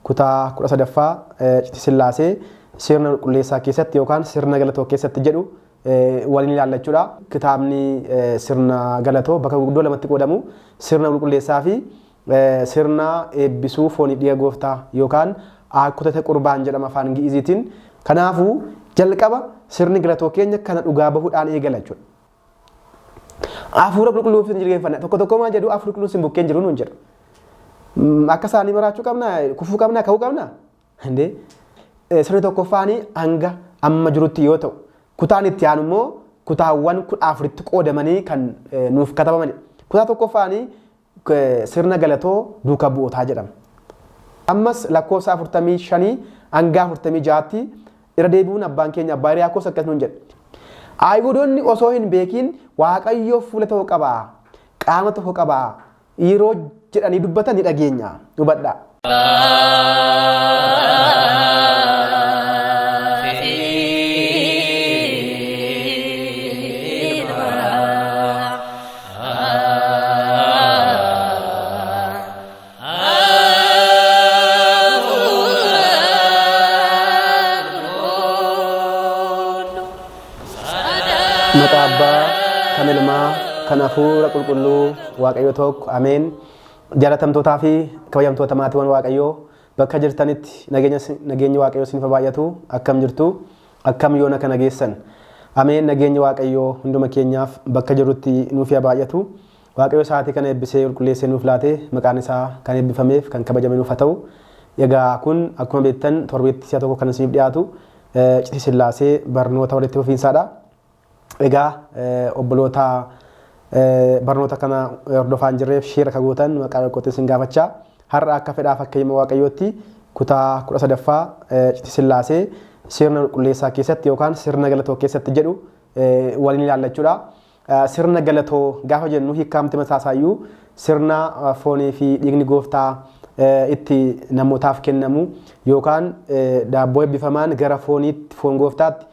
Kutaa 13ffaa Citi Sillaasee sirna qulqulleessaa keessatti yookaan sirna galatoo keessatti jedhu waliin ilaalla jechuudha. Kitaabni sirna galatoo bakka gurguddoo lamatti qoodamu sirna qulqulleessaa fi sirna eebbisuu fooniif dhiiga gooftaa yookaan aakkutata qurbaan jedhama afaan Gi'iziitiin. Kanaafuu jalqaba sirni galatoo keenya kana dhugaa bahuudhaan eegala jechuudha. Hafuura qulqulluuf hin jilgeenfanna. Tokko tokko maal jedhu hafuura qulqulluun sin bukkee hin jiru nuun jedhu. Akka isaanii maraachuu qabna, kufuu qabna, ka'uu qabna. Indee sirni tokkoffaanii hanga amma jirutti yoo ta'u, kutaan itti aanu immoo kutaawwan 14tti qoodamanii kan nuuf katabamanidha. Kutaa tokkoffaanii sirna galatoo duuka bu'ootaa jedhama. Ammas lakkoofsa 45 hanga 46tti irra deebi'uun abbaan keenya abbaa Hiriyaakos akkas nuun jedha. Ayihudoonni osoo hin beekiin Waaqayyo fuula tokko qaba, qaama tokko qaba yeroo jedhanii dubbatan ni dhageenya. Hubadhaa. Maqaa Abbaa, kan Ilmaa, kan Hafuura Qulqulluu, Waaqayyo tokko, Ameen. Jaalatamtootaa fi kabajamtoota maatiiwwan Waaqayyoo bakka jirtanitti nageenya nageenyi Waaqayyoo isiniif haa baay'atu. Akkam jirtu? Akkam yoona kana geessan? Ameen. Nageenyi Waaqayyoo hunduma keenyaaf bakka jirrutti nuuf haa baay'atu. Waaqayyo sa'aatii kana eebbisee qulqulleessee nuuf laate maqaan isaa kan eebbifameef kan kabajame nuuf haa ta'u. Egaa kun akkuma beektan torbeetti si'a tokko kan isiniif dhiyaatu Citi Sillaasee barnoota walitti fufiinsaadha. Egaa obboloota barnoota kana hordofaa hin jirreef sheera akka gootan maqaa Waaqayyootiin isin gaafachaa har'a akka fedhaa fakkeenya Waaqayyootti kutaa 13ffaa Citi Sillaasee sirna qulqulleessaa keessatti yookaan sirna galatoo keessatti jedhu waliin ilaalla jechuudha. Sirna galatoo gaafa jennu hiikkaamti mataa isaayyuu sirna foonii fi dhiigni gooftaa itti namootaaf kennamu yookaan daabboo eebbifamaan gara fooniitti foon gooftaatti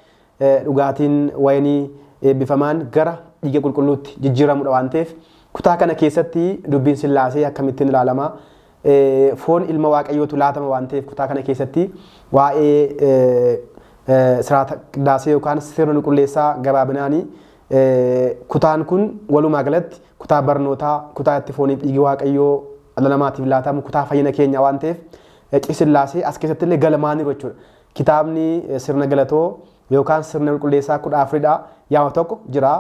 dhugaatiin wayinii eebbifamaan gara dhiiga qulqulluutti jijjiiramudha waan ta'eef kutaa kana keessatti dubbiin sillaasee akkamittiin ilaalama foon ilma waaqayyootu laatama waan ta'eef kutaa kana keessatti waa'ee siraata qiddaasee yookaan sirna qulqulleessaa gabaabinaanii kutaan kun walumaa galatti kutaa barnootaa kutaa itti fooniif dhiigi waaqayyoo dhala namaatiif laatamu kutaa fayyina keenya waan ta'eef Sillaasee as keessatti illee galmaaniiru jechuudha. Kitaabni sirna galatoo yookaan sirna qulqulleessaa 14dha. Yaa'u tokko jira.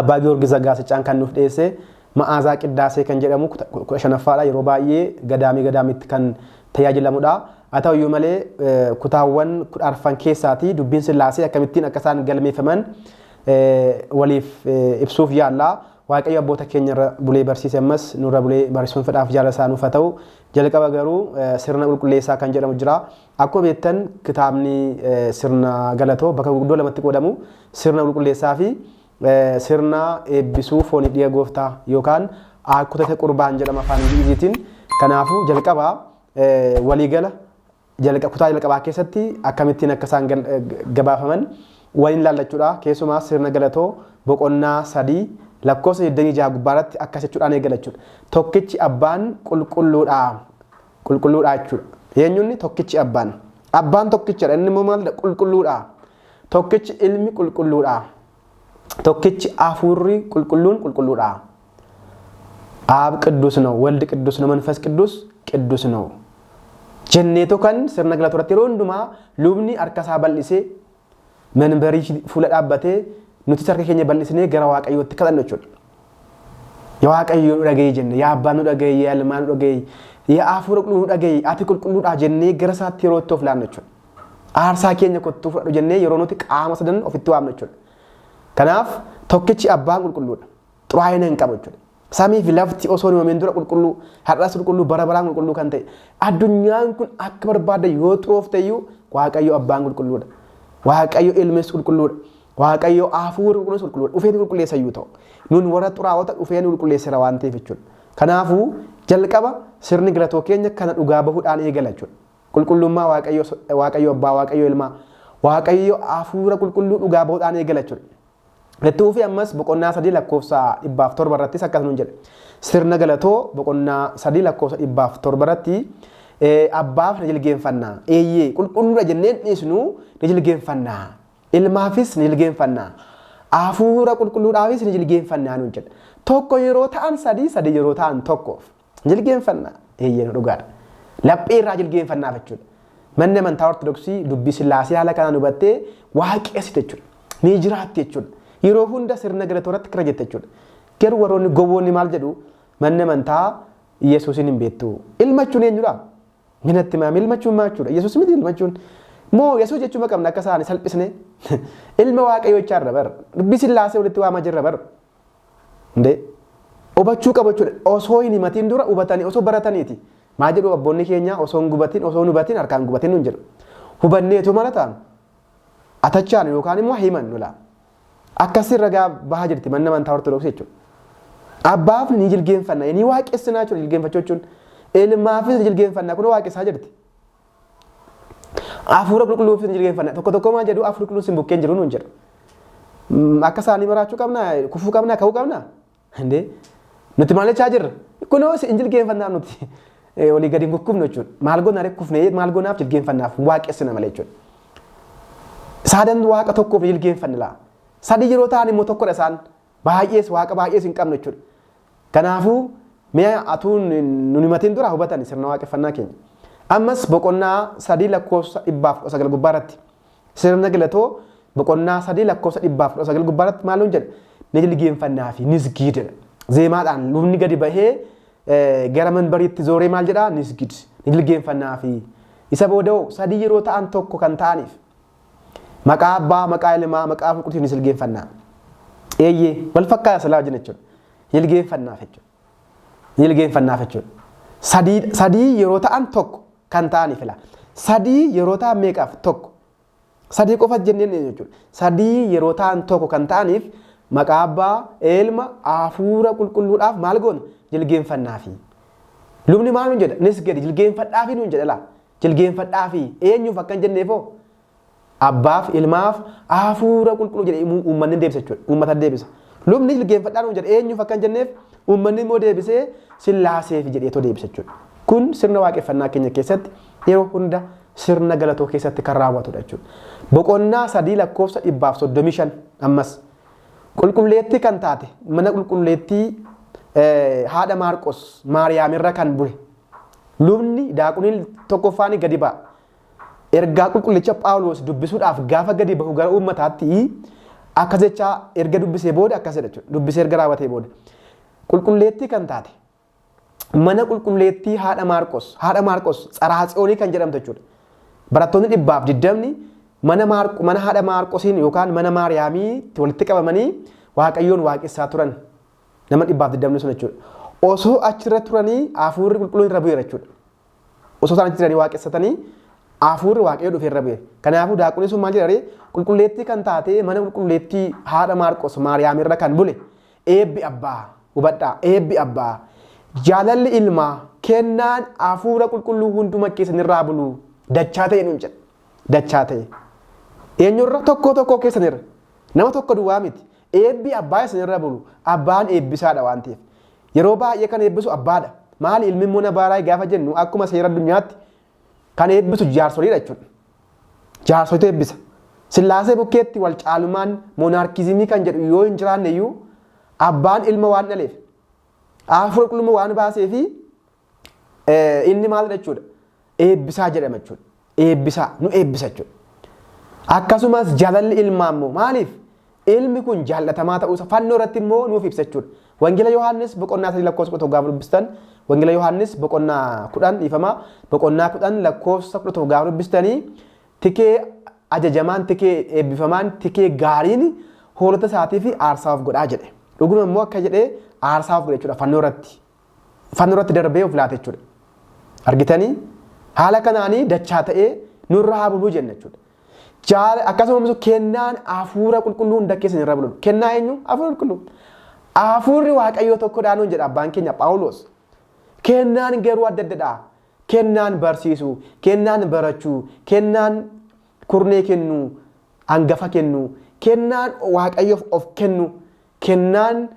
Abbaa Giyoorgis Zaggaasichaan kan nuuf dhiyeesse Ma'aazaa Qiddaasee kan jedhamu 15ffaadha. Yeroo baay'ee gadaamii gadaamitti kan tajaajilamudha. Haa ta'u iyyuu malee kutaawwan 14 keessaatii dubbiin Sillaasee akkamittiin akka isaan galmeeffaman waliif ibsuuf yaalla. Waaqayyo abboota keenya irra bulee barsiise ammas nurra bulee barsiisuun fedhaaf jaalala isaa nuuf haa ta'u. Jalqaba garuu sirna qulqulleessaa kan jedhamu jira. Akkuma beektan kitaabni sirna galatoo bakka gurguddoo lamatti qoodamu. Sirna qulqulleessaa fi sirna eebbisuu fooniif dhiiga gooftaa yookaan aakkutata qurbaan jedhama afaan Gi'iziitiin. Kanaafuu jalqaba waliigala kutaa jalqabaa keessatti akkamittiin akka isaan gabaafaman waliin ilaallachuudha. Keessumaa sirna galatoo boqonnaa 3 lakkoofsa 26 gubbaarratti akkas jechuudhaan eegala jechuudha. Tokkichi abbaan qulqulluudha. Qulqulluudha jechuudha. Eenyunni tokkichi abbaan. Abbaan tokkichadha. Inni immoo maalidha? Qulqulluudha. Tokkichi ilmi qulqulluudha. Tokkichi hafuurri qulqulluun qulqulluudha. Aab ቅዱስ ነው፣ ወልድ ቅዱስ ነው፣ መንፈስ ቅዱስ ቅዱስ ነው jenneetoo kan sirna galata irratti yeroo hundumaa lubni harka isaa bal'isee manbarii fuula dhaabbatee nutis harka keenya bal'isnee gara Waaqayyootti kadhannu jechuudha. Yaa Waaqayyo nu dhaga'i jenne, yaa Abbaa nu dhaga'i, yaa Ilmaa nu dhaga'i, yaa Hafuura qulqulluu nu dhaga'i, ati qulqulluudha jennee gara isaatti yeroo itti of laannu jechuudha. Aarsaa keenya kottuu fudhadhu jennee yeroo nuti qaama sadan ofitti waamnu jechuudha. Kanaaf tokkichi abbaan qulqulluudha. Xuraa'ina hin qabu jechuudha. Samii fi lafti osoo hin uumamin dura qulqulluu, har'as qulqulluu, bara baraan qulqulluu kan ta'e. Addunyaan kun akka barbaadde yoo xuroofte iyyuu Waaqayyo abbaan qulqulluudha. Waaqayyo ilmis qulqulluudha. Waaqayyo hafuurri qulqulluus qulqulluudha. Dhufee nu qulqulleessa iyyuu ta'u. Nun warra xuraa'ota dhufee nu qulqulleesseera waan ta'eef jechuudha. Kanaafuu jalqaba sirni galatoo keenya kana dhugaa bahuudhaan eegala jechuudha. Qulqullummaa Waaqayyo, Waaqayyo abbaa, Waaqayyo ilmaa, Waaqayyo hafuura qulqulluu dhugaa bahuudhaan eegala jechuudha. Itti fufee ammas boqonnaa 3 lakkoofsa 107 irrattis akkas nuun jedha. Sirna galatoo boqonnaa 3 lakkoofsa 107 irratti Abbaaf ni jilgeenfannaa. Eeyyee, qulqulluudha jenneen dhiisnu, ni jilgeenfannaa. Ilmaafis ni jilgeenfannaa. Hafuura qulqulluudhaafis ni jilgeenfannaa nuun jedha. Tokko yeroo ta'an sadii, sadii yeroo ta'an tokkoof. Jilgeenfannaa. Eeyyee, nu dhugaadha. Laphee irraa jilgeenfannaaf jechuudha. Manni amantaa Ortodoksii dubbii Sillaasee haala kanaan hubattee waaqessite jechuudha. Ni jiraatti jechuudha. Yeroo hunda sirna galatoo irratti kira jette jechuudha. Garuu warroonni gowwoonni maal jedhu? Manni amantaa Yesuusin hin beektu. Ilma jechuun eenyudha? Minatti maami, ilma jechuun maal jechuudha? Yesuus miti ilma jechuun. Moo Yesuus jechuu qabna akka isaanii salphisne? Ilma Waaqayyoo jechaa jirra bar. Dubbii Sillaasee walitti waamaa jirra bar. Hundee hubachuu qabu jechuudha. Osoo hin himatiin dura hubatanii, osoo barataniiti. Maal jedhu abboonni keenya? Osoo hin gubatin, osoo hin hubatin harkaan gubatin nuun jedhu. Hubanneetu mala taanu. Atachaan yookaan immoo himan nula. Akkasii ragaa bahaa jirti manni amantaa Ortodoksii jechuudha. Abbaaf ni jilgeenfanna, ni waaqessinaa jechuudha jilgeenfachuu jechuun. Ilmaafis ni jilgeenfanna, kun waaqessaa jirti. Hafuura qulqulluufis ni jilgeenfanna. Tokko tokko maal jedhu? Hafuura qulqulluun sin bukkeen jiru nuun jedhu. Akka isaanii maraachuu qabna, kufuu qabna, ka'uu qabna. Indee nuti maal jechaa jirra? Kunoo hin jilgeenfannaa nuti. Olii gadi hin kukkufnu jechuudha. Maal goona ree kufnee, maal goonaaf jilgeenfannaaf waaqessina malee jechuudha. Sadan waaqa tokkoof jilgeenfanna laa. Sadii yeroo ta'an immoo tokkodha isaan. Baay'ees waaqa baay'ees hin qabnu jechuudha. Kanaafuu mee atuu nun himatiin dura hubatani sirna waaqeffannaa keenya. Ammas boqonnaa 3 lakkoofsa 119 gubbaa irratti, sirna galatoo boqonnaa 3 lakkoofsa 119 gubbaa irratti maal nuun jedha? Ni jilgeenfannaa fi nisgiid jedha. Zeemaadhaan lubni gadi bahee gara manbariitti zooree maal jedhaa? Nisgid. Ni jilgeenfannaa fi isa booda'oo sadii yeroo ta'an tokko kan ta'aniif maqaa abbaa, maqaa ilmaa, maqaa qulqulluutiin ni jilgeenfannaa. Eeyyee, wal fakkaata silaa wajjin jechuudha. Jilgeenfannaaf jechuudha. Jilgeenfannaaf jechuudha. Sadii, sadii yeroo ta'an tokko kan ta'aniif fila. Sadii yeroo ta'an meeqaaf tokko? Sadii qofa jenneen jechuudha. Sadii yeroo ta'an tokko kan ta'aniif maqaa abbaa, ilma, hafuura qulqulluudhaaf maal goona? Jilgeenfannaafi. Lubni maal nuun jedha? Nis gadi jilgeenfadhaafi nuun jedha laa. Jilgeenfadhaafi eenyuuf akkan jenneefoo? Abbaaf, ilmaaf, hafuura qulqulluu jedhee uummanni deebisa jechuudha. Uummata deebisa. Lubni jilgeenfadhaa nuun jedha, eenyuuf akkan jenneef? Uummanni immoo deebisee Sillaaseef jedheetoo deebisa jechuudha. Kun sirna waaqeffannaa keenya keessatti yeroo hunda sirna galatoo keessatti kan raawwatudha jechuudha. Boqonnaa 3 lakkoofsa 135 ammas qulqulleettii kan taate mana qulqulleettii haadha Maarqos Maariyaamirra kan bule lubni daaquniin tokkoffaan gadi ba'a. Ergaa qulqullicha Phaawulos dubbisuudhaaf gaafa gadi bahu gara uummataatti akkas jechaa erga dubbisee booda akkas jedha jechuudha. Dubbisee erga raawwatee booda. Qulqulleettii kan taate mana qulqulleettii haadha Maarqos, haadha Maarqos Tsaraatsiyoonii kan jedhamtu jechuudha. Barattoonni 120 mana mana haadha Maarqosiin yookaan mana Maariyaamiitti walitti qabamanii Waaqayyoon waaqessaa turan. Nama 120 sun jechuudha. Osoo achirra turanii hafuurri qulqulluun irra bu'eera jechuudha. Osoo isaan achi jiranii waaqessatanii hafuurri Waaqayyoo dhufee irra bu'e. Kanaafuu daaqonni sun maal jedha? Qulqulleettii kan taate mana qulqulleettii haadha Maarqos Maariyaam irra kan bule eebbi abbaa, hubadhaa, eebbi abbaa, jaalalli ilmaa, kennaan hafuura qulqulluu hunduma keessan irraa bulu dachaa ta'e nuun jedha. Dachaa ta'e. Eenyurra? Tokkoo tokkoo keessan irra. Nama tokko duwwaa miti. Eebbi abbaa isin irra bulu, abbaan eebbisaadha waan ta'eef. Yeroo baay'ee kan eebbisu abbaadha. Maali, ilmi immoo na baaraay gaafa jennu akkuma seera addunyaatti kan eebbisu jaarsoliidha jechuudha. Jaarsoliitu eebbisa. Sillaasee bukkeetti wal caalumaan moonaarkizimii kan jedhu yoo hin jiraanne iyyuu, abbaan ilma waan dhaleef, hafuura qulqulluu waan baasee fi inni maalidha jechuudha? Eebbisaa jedhama jechuudha. Eebbisaa nu eebbisa jechuudha. Akkasumas jaalalli ilmaa immoo maaliif? Ilmi kun jaallatamaa ta'uusa fannoo irratti immoo nuuf ibsa jechuudha. Wangeela Yohaannis boqonnaa 3 lakkoofsa 11 gaafa dubbistan, Wangeela Yohaannis boqonnaa 10, dhiifama, boqonnaa 10 lakkoofsa 11 gaafa dubbistanii, tikee ajajamaan, tikee eebbifamaan, tikee gaariin hoolota isaatii fi aarsaa of godhaa jedhe. Dhuguma immoo akka jedhee aarsaa of godhe jechuudha fannoo irratti. Fannoo irratti darbee of laate jechuudha. Argitanii, haala kanaanii dachaa ta'ee nurra haa buluu jenna jechuudha. Jaala akkasuma kennaan hafuura qulqulluu hunda keessan irra bulu. Kennaa eenyu? Hafuura qulqulluu. Hafuurri Waaqayyoo tokkodhaa nuun jedha abbaan keenya Phaawulos. Kennaan garuu adda addadha. Kennaan barsiisuu, kennaan barachuu, kennaan kurnee kennuu, hangafa kennuu, kennaan Waaqayyoof of kennu, kennaan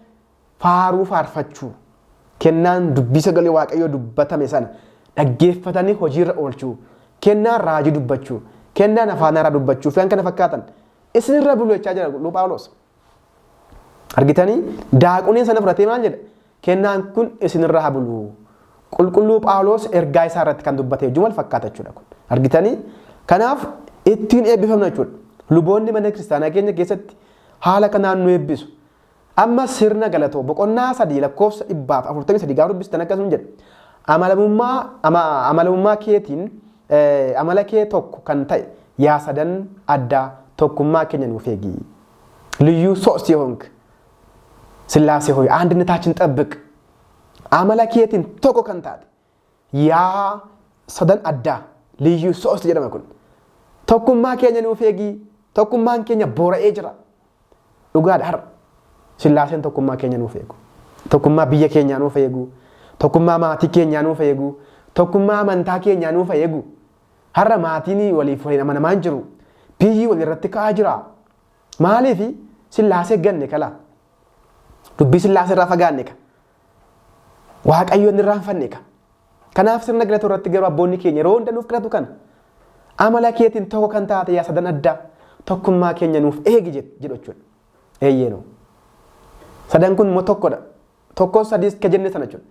faaruu faarfachuu, kennaan dubbii sagalee Waaqayyoo dubbatame sana Dhaggeeffatanii hojiirra oolchuu, kennaan raajii dubbachuu, kennaan afaan haaraa dubbachuu fi kan kana fakkaatan isinirra bulu jechaa jira qulqulluu Phaawulos. Argitanii daaquniin sana fudhatee maal jedha? Kennaan kun isinirra haa bulu. Qulqulluu Phaawulos ergaa isaa irratti kan dubbate wajjin wal fakkaata jechuudha kun. Argitanii? Kanaaf ittiin eebbifamna jechuudha. Luboonni mana kiristaanaa keenya keessatti haala kanaan nu eebbisu. Amma sirna galatoo boqonnaa 3 lakkoofsa 143 gaafa dubbistan akkasuma jedha. Amalamummaa keetiin amala kee tokko kan ta'e yaa sadan addaa tokkummaa keenya nuuf eegi. ልዩ ሶስት የሆንክ ስላሴ ሆይ አንድነታችን ጠብቅ። Amala keetiin tokko kan taate yaa sadan addaa ልዩ ሶስት jedhama kun. Tokkummaa keenya nuuf eegi. Tokkummaan keenya boora'ee jira. Dhugaadha har'a. Sillaaseen tokkummaa keenya nuuf eegu. Tokkummaa biyya keenyaa nuuf eegu. Tokkummaa maatii keenyaa nuuf eegu. Tokkummaa amantaa keenyaa nuuf eegu. Har'a maatiin waliif waliin amanamaa hin jiru. Biyyi walirratti ka'aa jira. Maaliif sillaasee ganne kala? Dubbii sillaasee irraa fagaanne ka. Waaqayyoon irraanfanne ka. Kanaaf sirna galatoo irratti garuu abboonni keenya yeroo hunda nuuf kadhatu kana. Amala keetiin tokko kan taate yaa sadan addaa tokkummaa keenya nuuf eegi jedhu jechuudha. Eeyyeenoo. Sadan kun immoo tokkodha. Tokkos sadiis ka jenne sana jechuudha.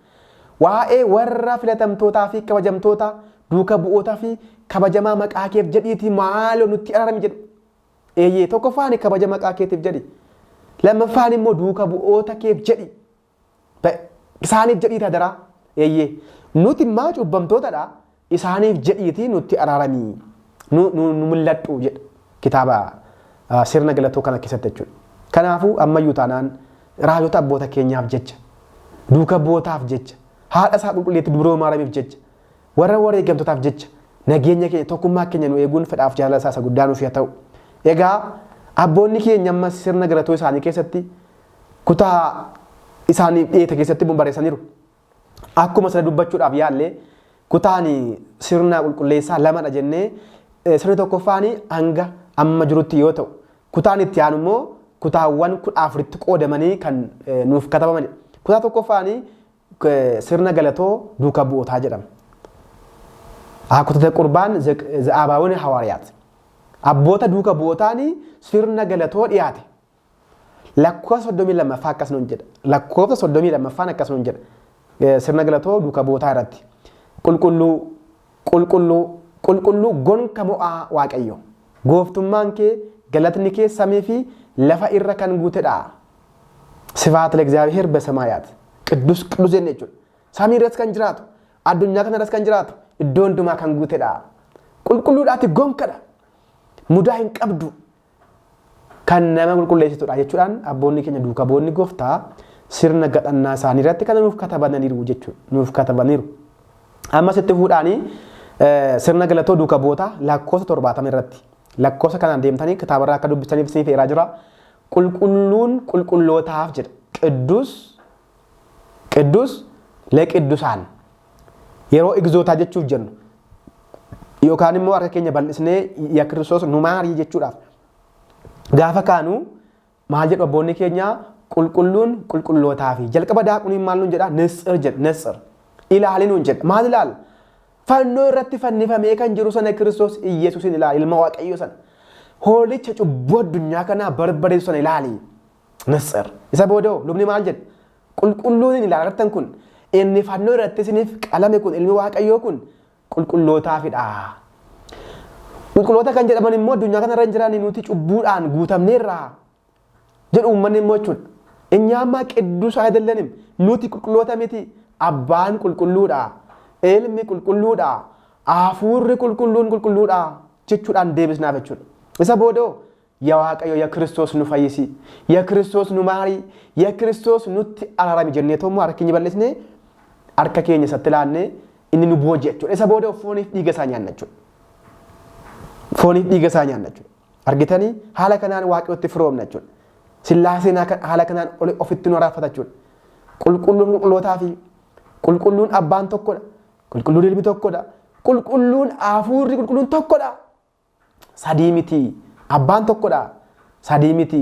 Waa'ee warra filatamtootaa fi kabajamtoota duuka bu'ootaa fi kabajamaa maqaa keef jedhiitii maaloo nutti araarami jedhu. Eeyyee tokkoffaan kabaja maqaa keetiif jedhi. Lammaffaan immoo duuka bu'oota keef jedhi. Isaaniif jedhiiti adaraa. Eeyyee nuti immoo cubbamtootadha. Isaaniif jedhiitii nutti araaramii. Nu mul'adhu jedha kitaaba sirna galatoo kana keessatti jechuudha. Kanaafuu ammayyuu taanaan raajota abboota keenyaaf jecha, duuka bu'ootaaf jecha, haadha isaa qulqulleetti dubroo maaramiif jecha, warra wareegamtootaaf jecha nageenya keenya tokkummaa keenya nu eeguun fedhaaf jaalala isaa isa guddaa nuuf haa ta'u. Egaa abboonni keenya ammas sirna galatoo isaanii keessatti kutaa isaanii dhiyeete keessatti barreessaniiru. Akkuma sana dubbachuudhaaf yaallee kutaan sirna qulqulleessaa lamadha jennee sirni tokkoffaan hanga amma jirutti yoo ta'u kutaan itti aanu immoo kutaawwan 14tti qoodamanii kan nuuf katabamanidha. Kutaa tokkoffaan sirna galatoo duuka bu'ootaa jedhama. Akutata qurbaan za'aabaawwan hawaariyaat. Abboota duuka bu'ootaan sirna galatoo dhiyaate. Lakkoofsa 32ffaa akkas nuun jedha. Lakkoofsa 32ffaan akkas nuun jedha. Sirna galatoo duuka bu'ootaa irratti. Qulqulluu, qulqulluu, qulqulluu gonka mo'aa Waaqayyo. Gooftummaan kee galatni kee samii fi lafa irra kan guutedha. ስብሐት ለእግዚአብሔር በሰማያት ቅዱስ ቅዱስ jenne jechuudha. Samii irras kan jiraatu, addunyaa kana irras kan jiraatu, iddoo hundumaa kan guutedha. Qulqulluudhaati gonkadha. Mudaa hin qabdu. Kan nama qulqulleessitudha jechuudhaan abboonni keenya duuka bu'oonni gooftaa sirna gadhannaa isaanii irratti kana nuuf katabananiiru jechuudha. Nuuf katabaniiru. Ammas itti fuudhaanii sirna galatoo duuka bu'ootaa lakkoofsa 70 irratti. Lakkoofsa kanaan deemtanii kitaabarraa akka dubbistaniif isiniif eeraa jira. Qulqulluun qulqullootaaf jedha. ቅዱስ ቅዱስ ለቅዱሳን yeroo igzootaa jechuuf jennu yookaan immoo harka keenya bal'isnee yaa Kiristoos nu maarii jechuudhaaf gaafa kaanu maal jedhu abboonni keenya qulqulluun qulqullootaafi jalqaba daaquniin maal nuun jedha nitsir jedha nitsir ilaali nuun jedha maal ilaala fannoo irratti fannifamee kan jiru sana Kiristoos Iyesuusin ilaali ilma Waaqayyoo sana hoolicha cubbuu addunyaa kanaa barbadeessu sana ilaali nitsir isa booda lubni maal jedha qulqulluun ilaala argattan kun inni fannoo irratti isiniif qalame kun ilmi Waaqayyoo kun qulqullootaafidha. Qulqulloota kan jedhaman immoo addunyaa kanarra hin jiran nuti cubbuudhaan guutamneerra jedhu uummanni immoo jechuudha. እኛማ ቅዱስ አይደለንም nuti qulqulloota miti abbaan qulqulluudha ilmi qulqulluudha hafuurri qulqulluun qulqulluudha jechuudhaan deebisnaaf jechuudha. Isa booda yaa Waaqayyo yaa Kiristoos nu fayyisi yaa Kiristoos nu maari yaa Kiristoos nutti araarami jennee tommoo harka keenya bal'isnee harka keenya isatti laannee inni nu booji'a jechuudha. Isa booda fooniif dhiiga isaa nyaanna jechuudha. Fooniif dhiiga isaa nyaanna jechuudha. Argitanii haala kanaan Waaqayyotti firoomna jechuudha. Sillaaseen haala kanaan ofitti nu araarfata jechuudha. Qulqulluun qulqullootaa fi qulqulluun abbaan tokkodha. Qulqulluun ilmi tokkodha. Qulqulluun hafuurri qulqulluun tokkodha. Sadii miti. Abbaan tokkodha. Sadii miti.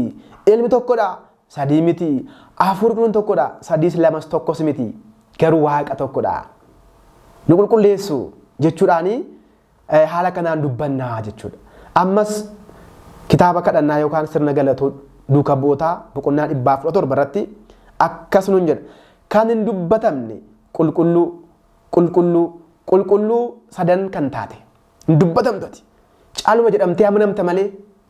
Ilmi tokkodha. Sadii miti. Hafuurri qulqulluun tokkodha. Sadiis lamas tokkos miti. Garuu Waaqa tokkodha. Nu qulqulleessu jechuudhaani haala kanaan dubbannaa jechuudha. Ammas kitaaba kadhannaa yookaan sirna galatoo duuka bu'ootaa boqonnaa 117 irratti akkas nuun jedha. Kan hin dubbatamne qulqulluu, qulqulluu, qulqulluu sadan kan taate. Hin dubbatamtu ati. Caaluma jedhamtee amanamta malee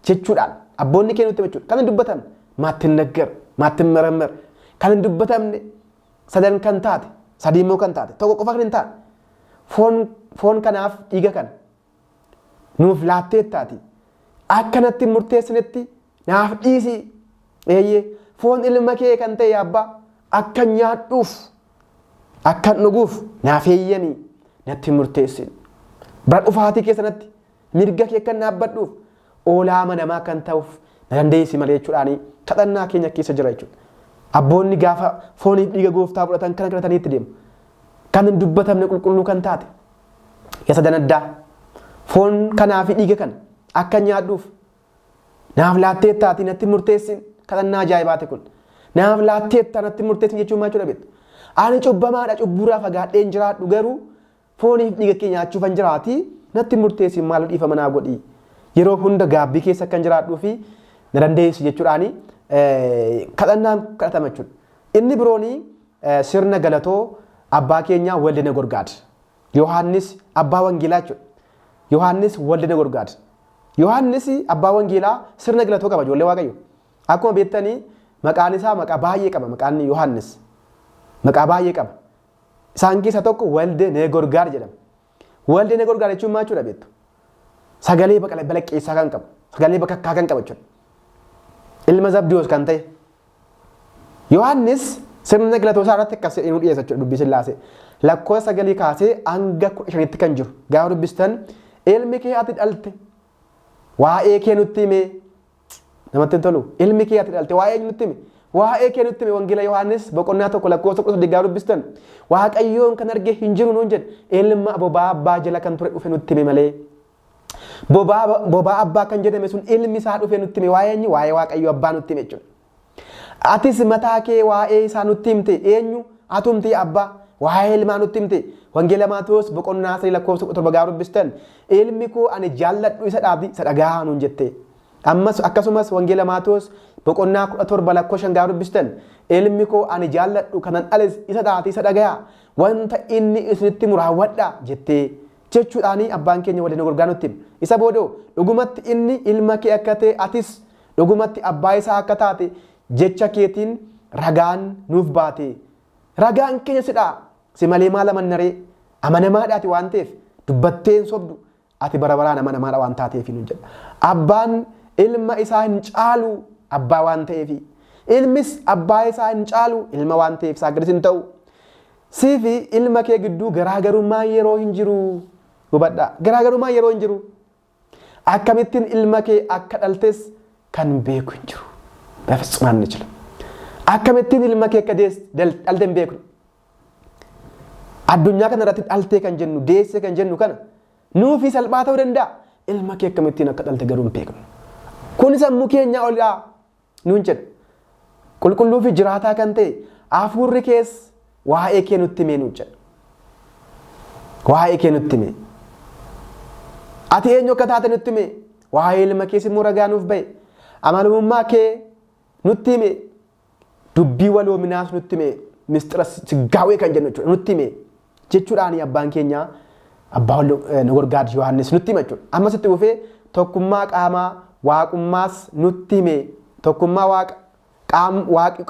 jechuudhaan abboonni keenya nutti jechuudha. Kan hin dubbatamne maatti hin naggar, maatti hin marammar. Kan hin dubbatamne sadan kan taate, sadii immoo kan taate, tokko qofa kan hin taane. Foon kanaaf dhiiga kana nuuf laatteettaati. Akkanatti hin murteessinetti naaf dhiisi. Eeyyee, foon ilma kee kan ta'e abbaa akka nyaadhuuf akkan dhuguuf naaf eeyyami, natti hin murteessin. Bara dhufaatii keessanatti mirga kee kan dhaabbadhuuf oolaa amanamaa kan ta'uuf na dandeessi malee jechuudhaani kadhannaa keenya keessa jira jechuudha. Abboonni gaafa fooniif dhiiga gooftaa fudhatan kana kadhatanii itti deemu. Kan hin dubbatamne qulqulluu kan taate yaa sadan addaa foon kanaa fi dhiiga kana akka nyaadhuuf naaf laatteettaati natti murteessin. Kadhannaa ajaa'ibaati kun. Naaf laatteetta natti murteessin jechuun maal jechuudha beektu? Ani cubbamaadha, cubbuurraa fagaadheen jiraadhu, garuu fooniif dhiiga kee nyaachuufan jiraati natti murteessin, maal dhiifama naa godhi. Yeroo hunda gaabbii keessa akkan jiraadhuu fi na dandeessi jechuudhaani kadhannaan kadhatama jechuudha. Inni birooni sirna galatoo abbaa keenyaa Walde Nagorgaad. Yohaannis abbaa wangeelaa jechuudha. Yohaannis Walde Nagorgaad. Yohaannis abbaa wangeelaa sirna galatoo qaba, ijoollee Waaqayyo. Akkuma beektanii maqaan isaa maqaa baay'ee qaba, maqaan Yohaannis. Maqaa baay'ee qaba. Isaan keessaa tokko Walde Nagorgaad jedhama. Walde Nagorgaad jechuun maal jechuudha beektu? Sagalee balaqqeessaa kan qabu, sagalee bakakkaa kan qabu jechuudha. Ilma Zabdiyoos kan ta'e. Yohaannis sirna galatoo isaa irratti akkas jedhee nu dhiyeessa jechuudha dubbii Sillaasee. Lakkoofsa 9 kaasee hanga 15tti kan jiru gaafa dubbistan, ilmi kee ati dhalte waa'ee kee nutti hime. Namatti hin tolu. Ilmi kee ati dhalte waa'ee nutti hime. Waa'ee kee nutti hime. Wangeela Yohaannis boqonnaa 1 lakkoofsa 18 gaafa dubbistan, Waaqayyoon kan arge hin jiru nuun jedhe, ilma bobaa abbaa jala kan ture dhufe nutti hime malee. Bobaa abbaa kan jedhame sun ilmi isaa dhufe nutti hime. Waa'ee eenyu? Waa'ee Waaqayyo abbaa nutti hime jechuudha. Atis mataa kee waa'ee isaa nutti himte. Eenyu? Atumti abbaa waa'ee ilmaa nutti himte. Wangeela Maatewos boqonnaa 3 lakkoofsa 17 gaafa dubbistan, ilmi koo ani jaalladhu isa dhaabi, isa dhagaa nuun jette. Ammas akkasumas Wangeela Maatewos boqonnaa 17 lakkoofsa 5 gaafa dubbistan, ilmi koo ani jaalladhu kanan dhales isa dhaati, isa dhagayaa, wanta inni isinitti himu raawwadhaa jettee jechuudhaani abbaan keenya Walde Nagorgaa nutti hime. Isa boodoo dhugumatti inni ilma kee akka ta'e, atis dhugumatti abbaa isaa akka taate jecha keetiin ragaan nuuf baate. Ragaan keenya sidhaa, si malee maal amannaree? Amanamaadhaati waan ta'eef dubbattee hin sobdu, ati bara baraan amanamaadha waan taateef nuun jedha. Abbaan ilma isaa hin caalu abbaa waan ta'eef, ilmis abbaa isaa hin caalu ilma waan ta'eef, isaa gadis hin ta'u. Sii fi ilma kee gidduu garaagarummaan yeroo hin jiru. Hubadhaa. Garaagarummaan yeroo hin jiru. Akkamittiin ilma kee akka dhaltes kan beeku hin jiru. በፍጹም አንችልም. Akkamittiin ilma kee akka dhalte hin beeknu. Addunyaa kana irratti dhaltee kan jennu, deessee kan jennu kana nuufi salphaa ta'uu danda'a. Ilma kee akkamittiin akka dhalte garuu hin beeknu. Kun sammuu keenyaa olidha nuun jedha. Qulqulluu fi jiraataa kan ta'e hafuurri kees waa'ee kee nutti himee nuun jedha. Waa'ee kee nutti hime. Ati eenyu akka taate nutti hime. Waa'ee ilma kees immoo ragaa nuuf ba'e. Amanamummaa kee nutti hime. Dubbii waloominaas nutti hime. Mistira siggaawee kan jennu jechuudha nutti hime. Jechuudhaan abbaan keenya abbaa Nagorgaad Yohaannis nutti hima jechuudha. Ammas itti fufee tokkummaa qaamaa waaqummaas nutti hime. Tokkummaa waaqa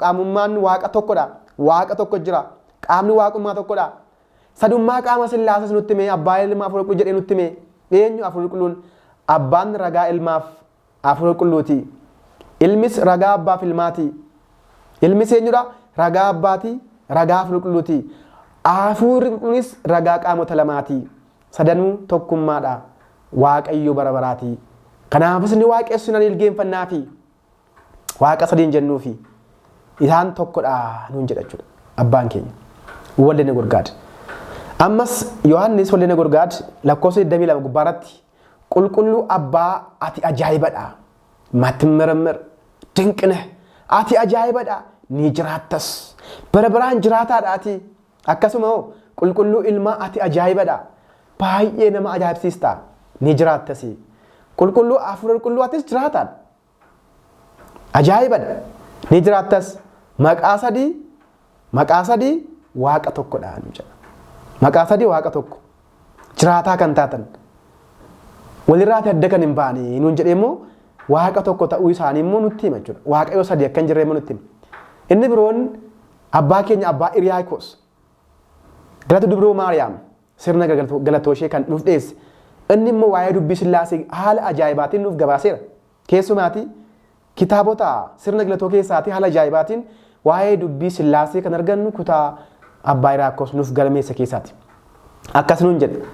qaamummaan waaqa tokkodha. Waaqa tokko jira. Qaamni waaqummaa tokkodha. Sadummaa qaama Sillaases nutti hime. Abbaa, ilma, hafuura qulqulluu jedhee nutti hime. Eenyu hafuurri qulqulluun? Abbaan ragaa ilmaaf hafuura qulqulluuti. Ilmis ragaa abbaaf ilmaati. Ilmis eenyudha? Ragaa abbaati, ragaa hafuura qulqulluuti. Hafuurri qulqulluunis ragaa qaamota lamaati. Sadanuu tokkummaadha. Waaqayyo bara baraati. Kanaafis ni waaqessu nan ilgeenfannaafi. Waaqa sadiin jennuufi isaan tokkodha nuun jedha jechuudha abbaan keenya. Walde Nagorgaad. Ammas Yohaannis Walde Nagorgaad lakkoofsa 22 gubbaarratti, qulqulluu abbaa ati ajaa'ibadha. ማትመረመር ድንቅ ነህ. Ati ajaa'ibadha, ni jiraattas. Bara baraan jiraataadha ati. Akkasuma hoo Qulqulluu ilmaa ati ajaa'ibadha. Baay'ee nama ajaa'ibsiista. Ni jiraattasi. Qulqulluu hafuura qulqulluu atis jiraataadha. Ajaa'ibadha. Ni jiraattas. Maqaa sadii maqaa sadii waaqa tokkodha nu jedha. Maqaa sadii waaqa tokko. Jiraataa kan taatan. Walirraati adda kan hin baane nuun jedhee immoo waaqa tokko ta'uu isaanii immoo nutti hima jechuudha. Waaqayyo sadii akka hin jirre immoo nutti hima. Inni biroon abbaa keenya abbaa Iriyaakos. Galata dubroo Maariyaam sirna galatoo ishee kan nuuf dhiyeesse. Inni immoo waa'ee dubbii Sillaasee haala ajaa'ibaatiin nuuf gabaaseera. Keessumaatii kitaabota sirna galatoo keessaatii haala ajaa'ibaatiin waa'ee dubbii Sillaasee kan argannu kutaa abbaa Iriyaakos nuuf galmeesse keessaati. Akkas nuun jedha.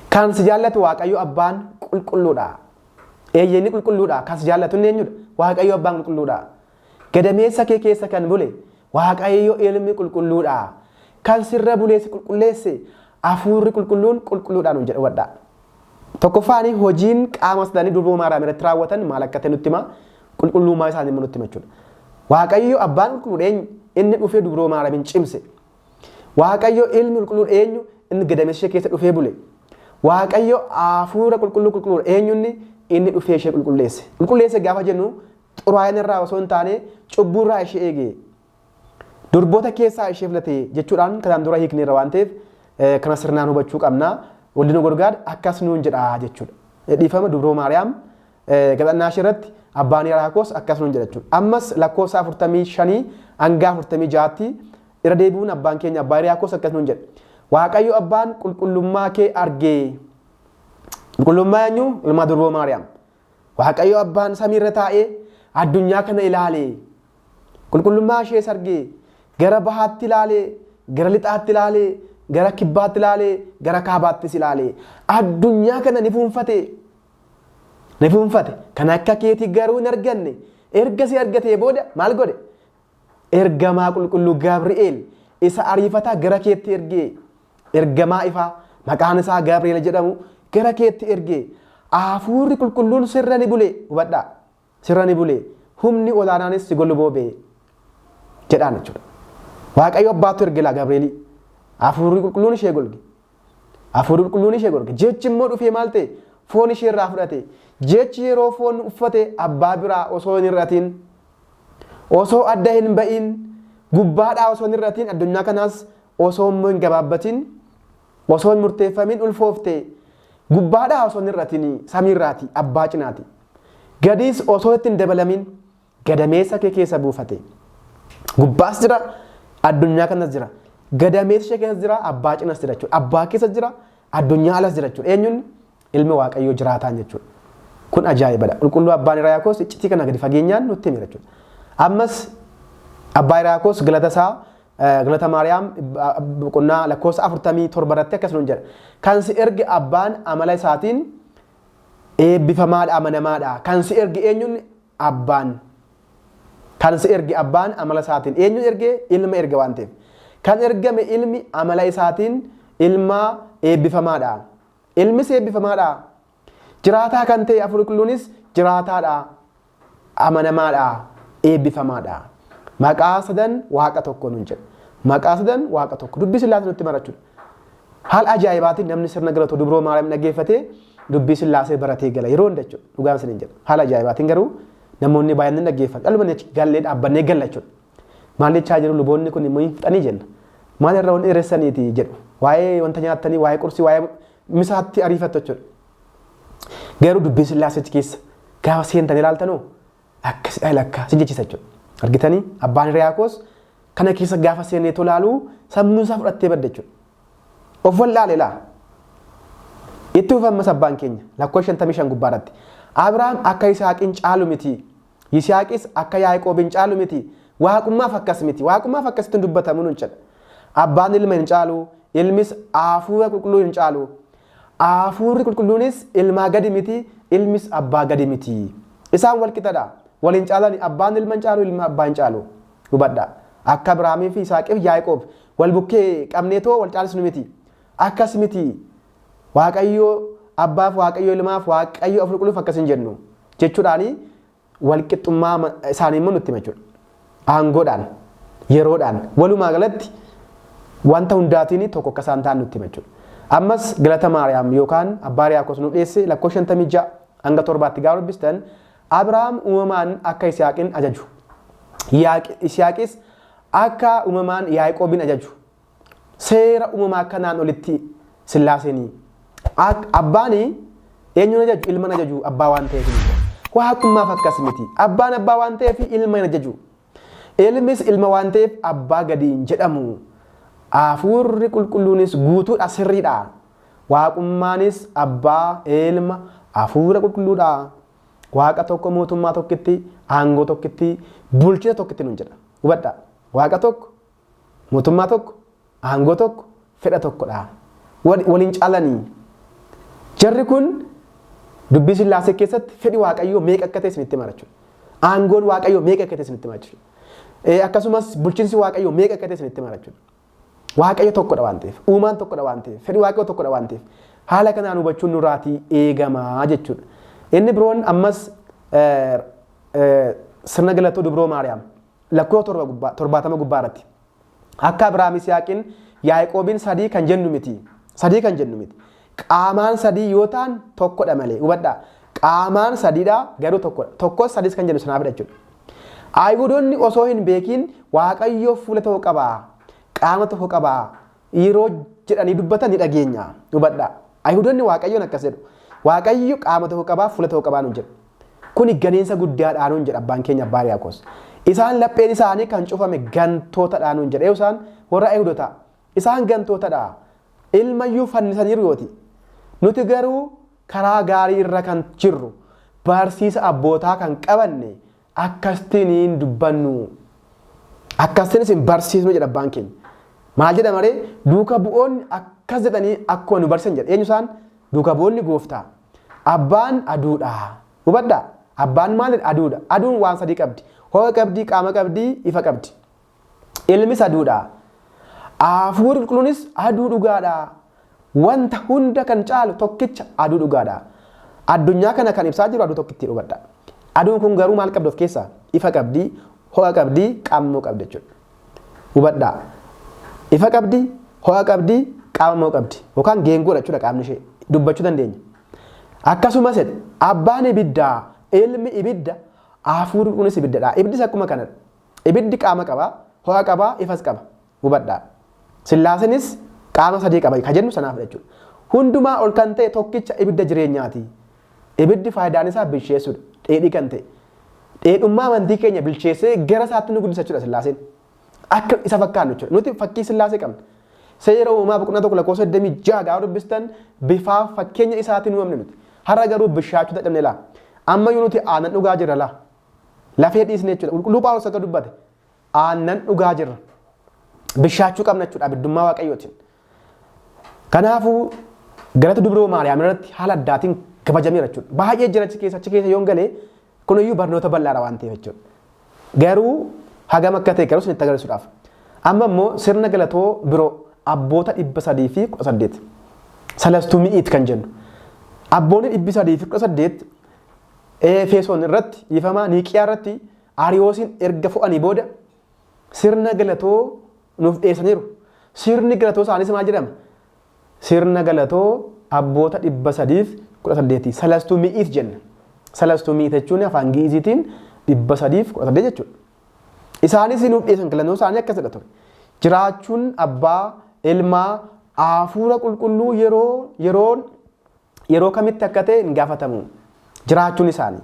Kan si jaallatu Waaqayyo abbaan qulqulluudha. Eeyyee inni qulqulluudha. Kan si jaallatu inni eenyudha? Waaqayyo abbaan qulqulluudha. Gadameessa kee keessa kan bule Waaqayyo ilmi qulqulluudha. Kan sirra bulee si qulqulleesse hafuurri qulqulluun qulqulluudha nuun jedha hubadhaa. Tokkoffaani hojiin qaama sadanii durboo Maariyaam irratti raawwatan maal akka ta'e nutti hima. Qulqullummaa isaanii immoo nutti hima jechuudha. Waaqayyo abbaan qulqulluudha eenyu? Inni dhufee dubroo Maariyaamiin cimse. Waaqayyo ilmi qulqulluudha eenyu? Inni gadameessa ishee keessa dhufee bule. Waaqayyo hafuura qulqulluu qulqulluudha eenyu inni? Inni dhufee ishee qulqulleesse. Qulqulleesse gaafa jennu xuraa'ina irraa osoo hin taane cubbuu irraa ishee eege. Durboota keessaa ishee filate jechuudhaan kanaan dura hiikneerra waan ta'eef kana sirnaan hubachuu qabna. Waldi nu gargaar akkas nuun jedha jechuudha. Dhiifama dubroo Maariyaam gaxannaa ishee irratti abbaan Yaraakos akkas nuun jedha jechuudha. Ammas lakkoofsa 45 hanga 46tti irra deebi'uun abbaan keenya abbaa Yaraakos akkas nuun jedha. Waaqayyo abbaan qulqullummaa kee argee. Qulqullummaa eenyu? Ilma durboo Maariyaam. Waaqayyo abbaan samiirra taa'ee addunyaa kana ilaalee qulqullummaa ishees argee gara bahaatti ilaalee gara lixaatti ilaalee gara kibbaatti ilaalee gara kaabaattis ilaalee addunyaa kana ni fuunfate. Ni fuunfate. Kan akka keetii garuu hin arganne. Erga si argatee booda maal godhe? Ergamaa qulqulluu Gabri'eel isa ariifataa gara keetti ergee ergamaa ifaa maqaan isaa Gabri'eel jedhamu gara keetti ergee hafuurri qulqulluun sirra ni bule hubadhaa sirra ni bule humni olaanaanis si golboobee jedhaan jechuudha. Waaqayyo abbaatu erge laa Gabri'eelii hafuurri qulqulluun ishee golge. Hafuurri qulqulluun ishee golge. Jechi immoo dhufee maal ta'e foon ishee irraa fudhate. Jechi yeroo foon uffate abbaa biraa osoo hin hir'atin osoo adda hin ba'in gubbaadhaa osoo hin hir'atin addunyaa kanaas osoo immoo hin gabaabbatin osoo hin murteeffamin ulfoofte gubbaadhaa osoo hin hir'atin samiirraati abbaa cinaati. Gadiis osoo itti hin dabalamin gadameessa kee keessa buufate. Gubbaas jira addunyaa kanas jira. Gadameessa ishee keessa jira abbaa cinas jira jechuudha. Abbaa keessa jira addunyaa alas jira jechuudha. Eenyuun ilmi waaqayyoo jiraataan jechuudha. Kun ajaa'ibadha. Qulqulluu abbaan Hiriyaakoos iccitii kana gadi fageenyaan nutti hime jechuudha. Ammas abbaa Hiriyaakoos galata isaa galata Maariyaam boqonnaa lakkoofsa 47 irratti akkas nuun jedha. Kan si erge abbaan amala isaatiin eebbifamaadha amanamaadha. Kan si erge eenyuun abbaan. Kan si erge abbaan amala isaatiin eenyuun erge ilma erge waan ta'eef. Kan ergame ilmi amala isaatiin ilma eebbifamaadha. Ilmis eebbifamaadha. Jiraataa kan ta'e hafuurri qulqulluunis jiraataadha. Amanamaadha. Eebbifamaadha. Maqaa sadan waaqa tokko nuun jedha. Maqaa sadan waaqa tokko. Dubbii sillaasee nutti marachuudha. Haala ajaa'ibaatiin namni sirna galatoo dubroo Maariyaam dhaggeeffatee dubbii sillaasee baratee gala yeroo hunda jechuudha. Dhugaan isiniin jedha. Haala ajaa'ibaatiin garuu namoonni baay'een ni dhaggeeffatu. Dhaluma gallee dhaabbannee galla jechuudha. Maal jechaa jiru luboonni kun immoo hin fixanii jenna. Maal irra waan dheeressaniiti jedhu. Waa'ee wanta nyaattanii, waa'ee qursii, waa'ee misaatti ariifattu jechuudha. Garuu dubbiin sillaasee achi keessa gaafa seentan ilaaltanoo akkasidha lakkaa si jechisa jechuudha. Argitanii abbaan hiriyaa koos kana keessa gaafa seenee tolaaluu sammuun isaa fudhattee badde jechuudha. Of wallaale laa. Itti fufa ammas abbaan keenya lakkoofsa 55 gubbaarratti. Abrahaam akka Yisihaaqiin caalu miti. Yisihaaqis akka Yaaqoobiin caalu miti. Waaqummaaf akkas miti. Waaqummaaf akkasitti hin dubbatamu nuun jedha. Abbaan ilma hin caalu, ilmis hafuura qulqulluu hin caalu. Hafuurri qulqulluunis ilmaa gadi miti, ilmis abbaa gadi miti. Isaan wal qixadha. Wal hin caalani. Abbaan ilma hin caalu, ilmi abbaa hin caalu. Hubadha. Akka Abrahaamii fi Yisihaaqiif Yaaqoob wal bukkee qabneetoo wal caalsinu miti. Akkas miti. Waaqayyo abbaaf, Waaqayyo ilmaaf, Waaqayyo hafuura qulqulluuf akkas hin jennu. Jechuudhaani wal qixxummaa isaanii immoo nutti hima jechuudha. Aangoodhaan, yeroodhaan, walumaa galatti Wanta hundaatiin tokko akka isaan ta'an nutti hima jechuudha. Ammas galata Maariyaam yookaan abbaa Hiriyaaqos nu dhiyeesse lakkoofsa 56 hanga 7tti gaafa dubbistan Abrahaam uumamaan akka Yisihaaqin ajaju. Yisihaaqis akka uumamaan Yaaqoobin ajaju. Seera uumamaa kanaan olitti Sillaaseenii. Abbaan eenyuun ajaju? Ilman ajaju abbaa waan ta'eef. Waaqummaaf akkas miti. Abbaan abbaa waan ta'eef ilma hin ajaju. Ilmis ilma waan ta'eef abbaa gadi hin jedhamu. Hafuurri qulqulluunis guutuudha sirriidha. Waaqummaanis abbaa, ilma, hafuura qulqulluudha. Waaqa tokko mootummaa tokkitti, aangoo tokkitti, bulchina tokkitti nuun jedha. Hubadhaa. Waaqa tokko, mootummaa tokko, aangoo tokko, fedha tokkodha. Waliin caalanii. Jarri kun dubbii Sillaasee keessatti fedhi Waaqayyoo meeqa akka ta'e isinitti hima jechuudha. Aangoon Waaqayyoo meeqa akka ta'e isinitti hima jechuudha. Akkasumas bulchiinsi Waaqayyoo meeqa akka ta'e isinitti hima jechuudha. Waaqayyo tokkodha waan ta'eef, uumaan tokkodha waan ta'eef, fedhi Waaqayyoo tokkodha waan ta'eef, haala kanaan hubachuun nurraatii eegamaa jechuudha. Inni biroon ammas sirna galatoo dubroo Maariyaam lakkoofsa 70 gubbaa irratti. Akka Abrahaam Yisihaaqin Yaaqoobiin sadii kan jennu miti. Sadii kan jennu miti. Qaamaan sadii yoo ta'an tokkodha malee. Hubadhaa. Qaamaan sadiidha garuu tokkodha. Tokkos sadiis kan jennu sanaafidha jechuudha. Ayihudoonni osoo hin beekiin Waaqayyo fuula tokko qaba, qaama tokko qaba yeroo jedhanii dubbatan ni dhageenya. Hubadhaa. Ayihudoonni Waaqayyoon akkas jedhu. Waaqayyo qaama tokko qaba, fuula tokko qabaa nuun jedhu. Kuni ganeensa guddaadhaa nuun jedha abbaan keenya abbaa Hiriyaaqoos. Isaan lapheen isaanii kan cufame gantootadhaa nuun jedha. Isaan warra Ayihudotaa. Isaan gantootadha. Ilmayyuu fannisaniiru yooti. Nuti garuu karaa gaarii irra kan jirru barsiisa abbootaa kan qabanne akkastiin hin dubbannu. Akkastiin isin barsiisnu jedha abbaan keenya. Maal jedha maree duuka bu'oonni akkas jedhanii akkuma nu barsiisan jedha. Eenyu isaan? Duuka bu'oonni gooftaa. Abbaan aduudha. Hubadhaa. Abbaan maalidha? Aduudha. Aduun waan sadii qabdi. Ho'a qabdi, qaama qabdi, ifa qabdi. Ilmis aduudha. Hafuurri qulqulluunis aduu dhugaadha. Wanta hunda kan caalu tokkicha aduu dhugaadha. Addunyaa kana kan ibsaa jiru aduu tokkittii hubadha. Aduun kun garuu maal qabdi of keessaa? Ifa qabdi, ho'a qabdi, qaama qabdi jechuudha. Hubadhaa. Ifa qabdi, ho'a qabdi, qaama qabdi. Yookaan geengoodha jechuudha qaamni ishee. Dubbachuu dandeenya. Akkasumas abbaan ibiddaa, ilmi ibidda, hafuurri kunis ibiddadha. Ibiddis akkuma kanadha. Ibiddi qaama qaba, ho'a qaba, ifas qaba. Hubadhaa. Sillaaseenis qaama sadii qaba kan jennu sanaaf jechuudha. Hundumaa ol kan ta'e tokkicha ibidda jireenyaati. Ibiddi faayidaan isaa bilcheessuudha. Dheedhii kan ta'e. Dheedhummaa amantii keenya bilcheessee gara isaatti nu guddisa jechuudha Sillaaseen. Akka isa fakkaannu jechuudha. Nuti fakkii Sillaasee qabna. Seera uumamaa boqonnaa 1 lakkoofsa 26 gaafa dubbistan bifaaf fakkeenya isaatiin uumamne nuti. Har'a garuu bishaachuu dadhabne laa. Ammayyuu nuti aannan dhugaa jirra laa. Lafee dhiisne jechuudha. Qulqulluu Phaawulos akka dubbate aannan dhugaa jirra. Bishaachuu qabna jechuudha abiddummaa Waaqayyootiin. Kanaafuu galata dubroo Maariyaam irratti haala addaatiin kabajameera jechuudha. Baay'ee jira achi keessa achi keessa yoon galee kunuyyuu barnoota bal'aadha waan ta'eef jechuudha. Garuu hagam akka ta'e garuu isinitti agarsiisuudhaaf. Amma immoo sirna galatoo biroo abboota 318 salastuu mi'iit kan jennu. Abboonni 318 Efesoon irratti dhiifamaa Niiqiyaa irratti Ariyoosiin erga fo'anii booda sirna galatoo nuuf dhiyeessaniiru. Sirni galatoo isaaniis maal jedhama? Sirna galatoo abboota 318 salastuu mi'iit jenna. Salastuu mi'iit jechuun afaan Gi'iziitiin 318 jechuudha. Isaanis nuuf dhiyeessan galatoo isaanii akkas jedha ture. Jiraachuun abbaa, ilmaa, hafuura qulqulluu yeroo yeroon yeroo kamitti akka ta'e hin gaafatamu. Jiraachuun isaanii.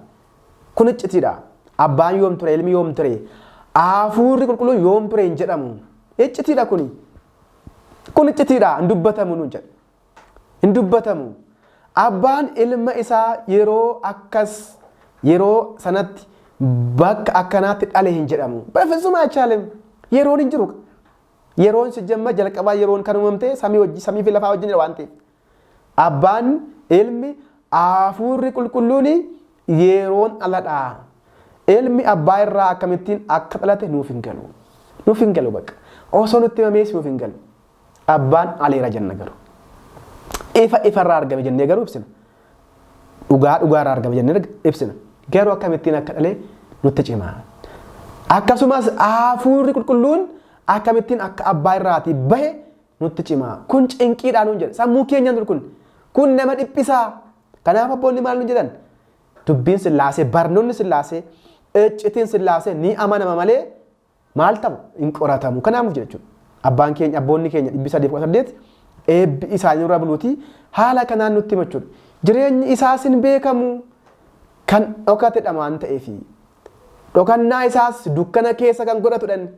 Kun iccitiidha. Abbaan yoom ture, ilmi yoom ture, hafuurri qulqulluun yoom ture hin jedhamu. Iccitiidha kuni. Kun iccitiidha. Hin dubbatamu nuun jedha. Hin dubbatamu. Abbaan ilma isaa yeroo akkas yeroo sanatti bakka akkanaatti dhale hin jedhamu. በፍጹም አይቻልም. Yeroon hin jiru. Yeroon si jamma jalqabaa yeroon kan uumamte samii wajji samii fi lafaa wajjin waan ta'eef. Abbaan, ilmi, hafuurri qulqulluun yeroon aladha. Ilmi abbaa irraa akkamittiin akka dhalate nuuf hin galu. Nuuf hin galu bakka. Osoo nutti himamees nuuf hin galu. Abbaan aleera jenna garuu. Ifa ifarraa argame jennee garuu ibsina. Dhugaa dhugaarraa argame jennee ibsina. Garuu akkamittiin akka dhale nutti cima. Akkasumas hafuurri qulqulluun Akkamittiin akka abbaa irraatii bahe nutti cima. Kun cinqiidhaa nuun jedhe. Sammuu keenyaan ture kun. Kun nama dhiphisaa. Kanaaf abboonni maal nuun jedhan? Dubbiin Sillaasee, barnoonni Sillaasee, iccitiin Sillaasee ni amanama malee maal ta'u hin qoratamu. Kanaaf nuuf jedha jechuudha. Abbaan keenya, abboonni keenya 318 eebbi isaanii nurra buluuti haala kanaan nutti hima jechuudha. Jireenyi isaas hin beekamu kan dhokatedha waan ta'eefi. Dhokannaa isaas dukkana keessa kan godhatudha inni.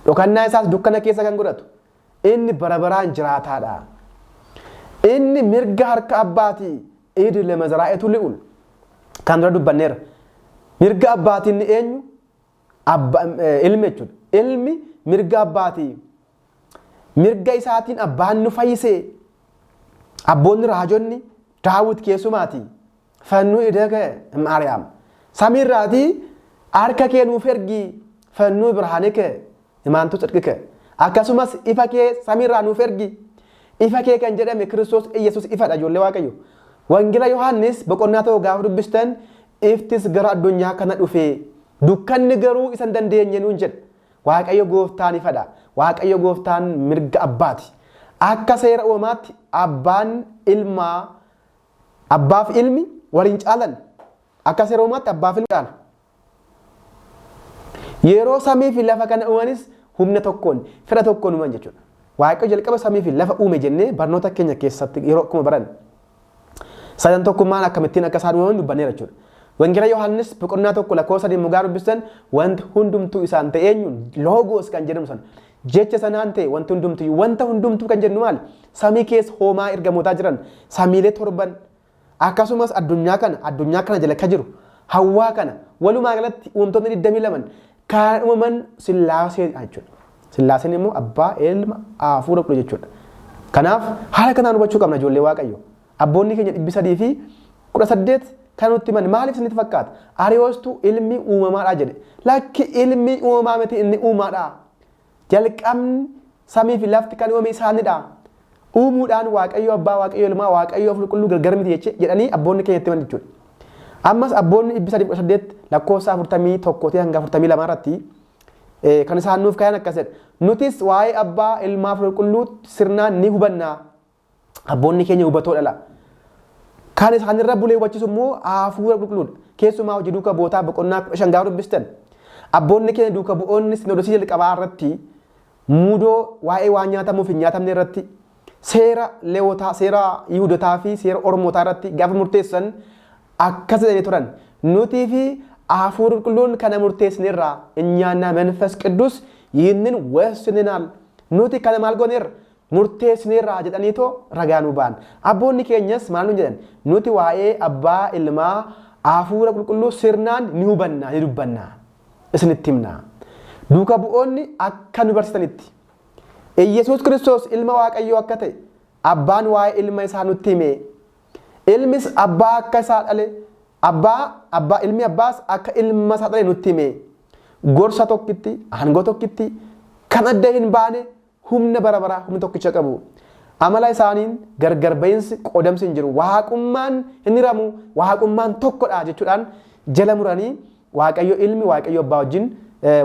Dhokannaa isaas dukkana keessa kan godhatu. Inni bara baraan jiraataadha. Inni mirga harka abbaatii idile lemazaraa'etu li'ul. Kan dura dubbanneerra. Mirga abbaatiin inni eenyu? Abba, ilmi jechuudha. Ilmi mirga abbaatii. Mirga isaatiin abbaan nu fayyise. Abboonni raajonni Daawit keessumaati. Fannuu idaka Maariyaam. Samiirraatii harka kee nuuf ergi. Fannuu birhaanike imaantu tsidqike. Akkasumas ifa kee samiirraa nuuf ergi. Ifa kee kan jedhame Kiristoos Iyyasuus ifadha ijoollee Waaqayyo. Wangeela Yohaannis boqonnaa 1 gaafa dubbistan iftis gara addunyaa kana dhufe dukkanni garuu isa hin dandeenye nuun jedha. Waaqayyo gooftaan ifadha. Waaqayyo gooftaan mirga abbaati. Akka seera uumamaatti abbaan ilmaa abbaaf ilmi wal hin caalan. Akka seera uumamaatti abbaaf ilmi caala. Yeroo samii fi lafa kana uumanis humna tokkoon, fedha tokkoon uuman jechuudha. Waaqayyo jalqaba samii fi lafa uume jennee barnoota keenya keessatti yeroo akkuma baran sadan tokkummaan akkamittiin akka isaan uumaman dubbanneera jechuudha. Wangeela Yohaannis boqonnaa 1 lakkoofsa 3 mugaa dubbistan wanti hundumtuu isaan ta'e eenyuun logos kan jedhamu sana jecha sanaan ta'e wanti hundumtuu wanta hundumtuu kan jennu maali? Samii keessa hoomaa ergamootaa jiran samiilee torban akkasumas addunyaa kana addunyaa kana jala ka jiru hawwaa kana walumaa galatti uumamtoonni 22 kan uumaman Sillaasee jechuudha. Sillaaseen immoo abbaa, ilma, hafuura qulqulluu jechuudha. Kanaaf haala kanaan hubachuu qabna ijoollee Waaqayyo. Abboonni keenya 318 kan nutti himan maaliif isinitti fakkaata? Ariyoostu ilmi uumamaadha jedhe. Lakki ilmi uumamaa miti inni uumaadha. Jalqabni samii fi lafti kan uumame isaanidha. Uumuudhaan Waaqayyo abbaa, Waaqayyo ilmaa, Waaqayyo hafuura qulqulluu gargar miti jeche jedhanii abboonni keenya itti himan jechuudha. Ammas abboonni 318 lakkoofsa 41 hanga 42 irratti kan isaan nuuf kaayan akkas jedha. Nutis waa'ee abbaa, ilmaa, hafuura qulqulluu sirnaan ni hubanna. Abboonni keenya hubatoo dhala. Kan isaanirra bulee hubachiisu immoo hafuura qulqulluudha. Keessumaa hojii duuka bu'ootaa boqonnaa 15 gaafa dubbistan. Abboonni keenya duuka bu'oonni sinodosii jalqabaa irratti muudoo waa'ee waan nyaatamuuf hin nyaatamne irratti seera Lewotaa, seera Yihudotaa fi seera Ormootaa irratti gaafa murteessan akkas jedhanii turan. Nutii fi hafuurri qulqulluun kana murteessineerra እኛና መንፈስ ቅዱስ ይህንን ወስነናል። Nuti kana maal gooneerra? Murteessineerra jedhaniitoo ragaa nu ba'an. Abboonni keenyas maal nuun jedhan? Nuti waa'ee abbaa, ilmaa, hafuura qulqulluu sirnaan ni hubanna, ni dubbanna. Isinitti himna. Duuka bu'oonni akka nu barsiisanitti Iyyasuus Kiristoos ilma Waaqayyoo akka ta'e abbaan waa'ee ilma isaa nutti hime. Ilmis abbaa akka isaa dhale abbaa abbaa ilmi abbaas akka ilma isaa dhale nutti hime. Gorsa tokkitti, aangoo tokkitti kan adda hin baane humna bara baraa humna tokkicha qabu. Amala isaaniin gargar bahinsi qoodamsi hin jiru. Waaqummaan hin hiramu, waaqummaan tokkodha jechuudhaan jala muranii Waaqayyo ilmi Waaqayyo abbaa wajjin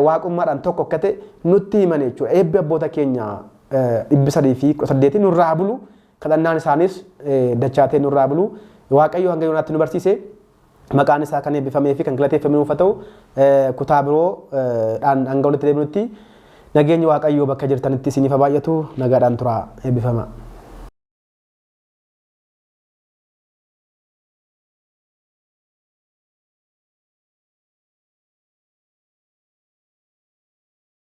waaqummaadhaan tokko akka ta'e nutti himan jechuudha. Eebbi abboota keenya 318 nurraa bulu. Kadhannaan isaaniis dachaa ta'e nurraa bulu. Waaqayyo hanga yoonaatti nu barsiise. Maqaan isaa kan eebbifamee fi kan galateeffame nuuf haa ta'u. Kutaa biroo dhaan hanga walitti deebinutti nageenyi Waaqayyoo bakka jirtanitti isiniif haa baay'atu. Nagaadhaan turaa. Eebbifama.